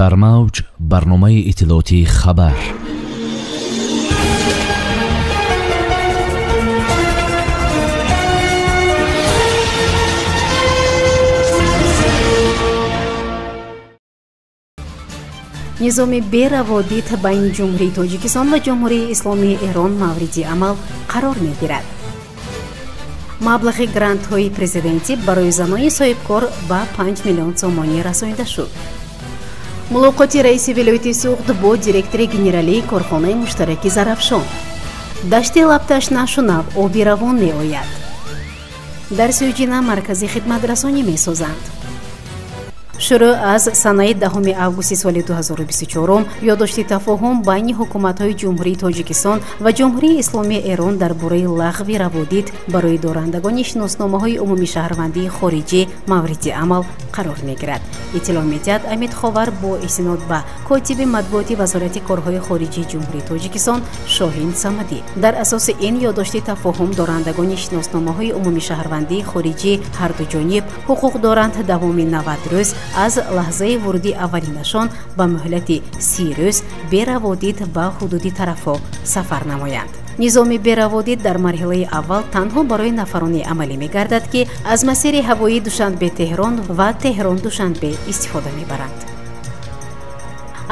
Дар мавҷ барномаи иттилоотии хабар. Низоми бераводид байни Ҷумҳурии Тоҷикистон ва Ҷумҳурии Исломии Эрон мавриди амал қарор мегирад. Маблағи грантҳои президентӣ барои занони соҳибкор ба 5 миллион сомонӣ расонида шуд. Мулоқоти раиси вилояти Суғд бо директори генералии корхонаи муштараки Зарафшон. Дашти лабташна шунав оби равон меояд. Дар Сӯйҷина маркази хидматрасонӣ месозанд. Шурӯъ аз санаи 10 августи соли 2024 ёддошти тафоҳум байни ҳукуматҳои Ҷумҳурии Тоҷикистон ва Ҷумҳурии Исломии Эрон дар бораи лағви раводид барои дорандагони шиносномаҳои умумишаҳрвандии хориҷӣ мавриди амал қарор мегирад. Иттилоъ медиҳад Амид Ховар бо истинод ба котиби матбуоти Вазорати корҳои хориҷии Ҷумҳурии Тоҷикистон Шоҳин Самадӣ. Дар асоси ин ёддошти тафоҳум дорандагони шиносномаҳои умумишаҳрвандии хориҷӣ ҳарду ҷониб ҳуқуқ доранд давоми 90 рӯз аз лаҳзаи вуруди аввалинашон ба муҳлати 30 рӯз бераводид ба ҳудуди тарафҳо сафар намоянд. Низоми бераводид дар марҳилаи аввал танҳо барои нафароне амалӣ мегардад, ки аз масири ҳавоии Душанбе-Теҳрон ва Теҳрон-Душанбе истифода мебаранд.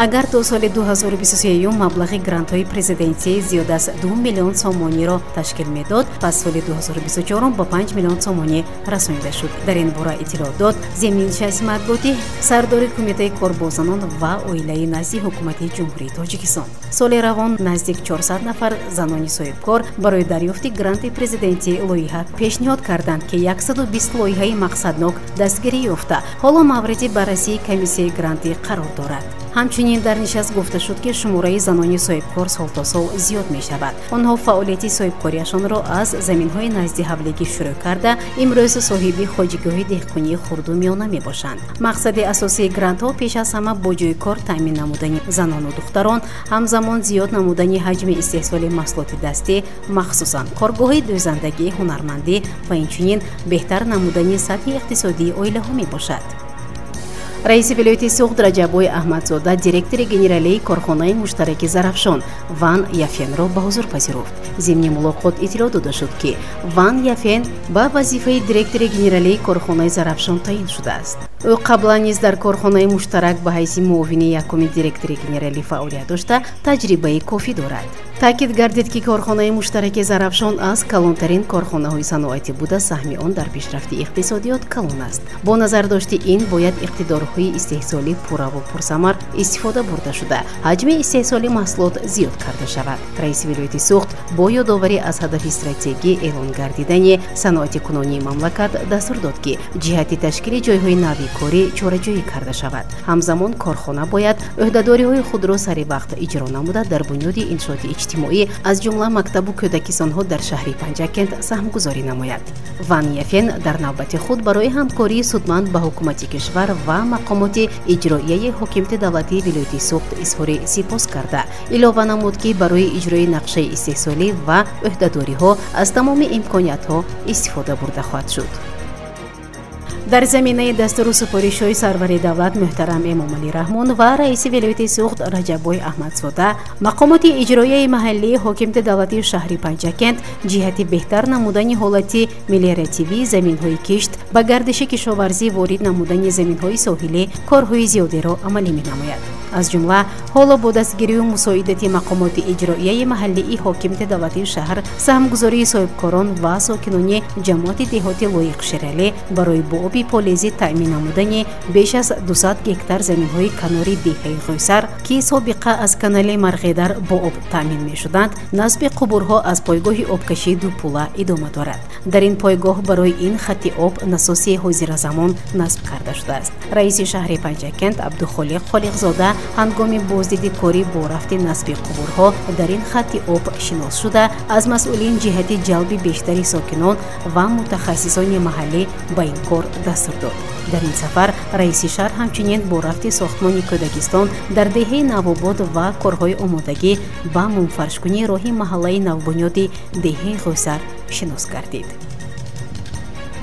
Агар то соли 2023 маблағи грантҳои президентӣ зиёд аз 2 миллион сомониро ташкил медод, пас соли 2024 ба 5 миллион сомонӣ расонида шуд. Дар ин бора иттилоъ дод зимни нишасти матбуотӣ сардори Кумитаи кор бо занон ва оилаи назди Ҳукумати Ҷумҳурии Тоҷикистон. Соли равон наздик 400 нафар занони соҳибкор барои дарёфти гранти президентӣ лоиҳа пешниҳод карданд, ки 120 лоиҳаи мақсаднок дастгирӣ ёфта, ҳоло мавриди баррасии комиссияи грантӣ қарор дорад. Ҳамчунин дар нишаст гуфта шуд, ки шумораи занони соҳибкор сол то сол зиёд мешавад. Онҳо фаъолияти соҳибкориашонро аз заминҳои назди ҳавлигӣ шурӯъ карда, имрӯз соҳиби хоҷигиҳои деҳқонии хурду миёна мебошанд. Мақсади асосии грантҳо пеш аз ҳама бо ҷойи кор таъмин намудани занону духтарон, ҳамзамон зиёд намудани ҳаҷми истеҳсоли маҳсулоти дастӣ, махсусан коргоҳҳои дӯзандагӣ, ҳунармандӣ ва инчунин беҳтар намудани сатҳи иқтисодии оилаҳо мебошад. Раиси вилояти Суғд Раҷаббой Аҳмадзода директори генералии корхонаи муштараки Зарафшон Ван Яфенро ба ҳузур пазируфт. Зимни мулоқот иттилоъ дода шуд, ки Ван Яфен ба вазифаи директори генералии корхонаи Зарафшон таъин шудааст. Ӯ қаблан низ дар корхонаи муштарак ба ҳайси муовини якуми директори генералӣ фаъолият дошта, таҷрибаи кофӣ дорад. Таъкид гардид, ки корхонаи муштараки Зарафшон аз калонтарин корхонаҳои саноатӣ буда, саҳми он дар пешрафти иқтисодиёт калон аст. Бо назардошти ин бояд иқтидорҳои истеҳсолӣ пурраву пурсамар истифода бурда шуда, ҳаҷми истеҳсоли маҳсулот зиёд карда шавад. Раиси вилояти Суғд бо ёдоварӣ аз ҳадафи стратегӣ эълон гардидани саноати кунунии мамлакат дастур дод, ки ҷиҳати ташкили ҷойҳои нави корӣ чораҷӯӣ карда шавад. Ҳамзамон корхона бояд ӯҳдадориҳои худро сари вақт иҷро намуда, дар бунёди иншооти иҷтимоӣ аз ҷумла мактабу кӯдакистонҳо дар шаҳри Панҷакент саҳмгузорӣ намояд. Ван Яфен дар навбати худ барои ҳамкории судманд ба ҳукумати кишвар ва мақомоти иҷроияи ҳокимияти давлатии вилояти Суғд изҳори сипос карда, илова намуд, ки барои иҷрои нақшаи истеҳсолӣ ва ӯҳдадориҳо аз тамоми имкониятҳо истифода бурда хоҳад шуд. Дар заминаи дастуру супоришҳои сарвари давлат муҳтарам Эмомалӣ Раҳмон ва раиси вилояти Суғд Раҷаббой Аҳмадзода, мақомоти иҷроияи маҳаллии ҳокимияти давлатии шаҳри Панҷакент ҷиҳати беҳтар намудани ҳолати мелиоративии заминҳои кишт ба гардиши кишоварзӣ ворид намудани заминҳои соҳилӣ корҳои зиёдеро амалӣ менамояд. Аз ҷумла ҳоло бо дастгирию мусоидати мақомоти иҷроияи маҳаллии ҳокимияти давлатии шаҳр, саҳмгузории соҳибкорон ва сокинони ҷамоати деҳоти Лоиқ Шералӣ барои бо оби полезӣ таъмин намудани беш аз 200 гектар заминҳои канори деҳаи Ғӯйсар, ки собиқа аз канали Марғедар бо об таъмин мешуданд, насби қубурҳо аз пойгоҳи обкашии Дупула идома дорад. Дар ин пойгоҳ барои ин хатти об насоси ҳозиразамон насб карда шудааст. Раиси шаҳри Панҷакент Абдухолиқ Холиқзода ҳангоми боздиди корӣ бо рафти насби қубурҳо дар ин хатти об шинос шуда, аз масъулин ҷиҳати ҷалби бештари сокинон ва мутахассисони маҳаллӣ ба ин кор дастур дод. Дар ин сафар раиси шаҳр ҳамчунин бо рафти сохтмони кӯдакистон дар деҳаи Навобод ва корҳои омодагӣ ба мумфаршкунии роҳи маҳаллаи навбунёди деҳаи Ғӯйсар шинос гардид.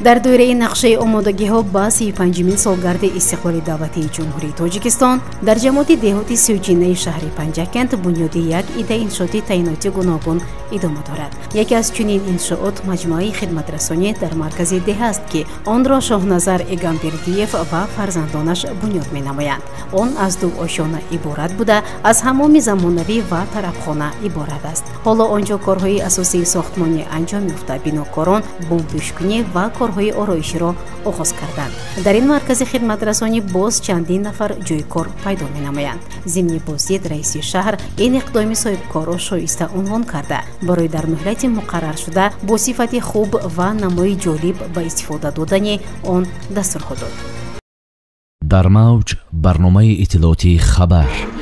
Дар доираи нақшаи омодагиҳо ба 35-мин солгарди истиқлоли давлатии Ҷумҳурии Тоҷикистон дар ҷамоати деҳоти Сӯҷинаи шаҳри Панҷакент бунёди як ида иншооти таъиноти гуногун идома дорад. Яке аз чунин иншоот маҷмӯаи хидматрасонӣ дар маркази деҳа аст, ки онро Шоҳназар Эгамбердиев ва фарзандонаш бунёд менамоянд. Он аз ду ошёна иборат буда, аз ҳаммоми замонавӣ ва тарабхона иборат аст. Ҳоло он ҷо корҳои асосии сохтмонӣ анҷом ёфта, бинокорон бомбпӯшкунӣ ва корҳои ороиширо оғоз карданд. Дар ин маркази хидматрасонӣ боз чандин нафар ҷойи кор пайдо менамоянд. Зимни боздид раиси шаҳр ин иқдоми соҳибкорро шоиста унвон карда, барои дар муҳлати муқарраршуда бо сифати хуб ва намои ҷолиб ба истифода додани он дастурҳо дод. Дар мавҷ барномаи иттилоотии «Хабар».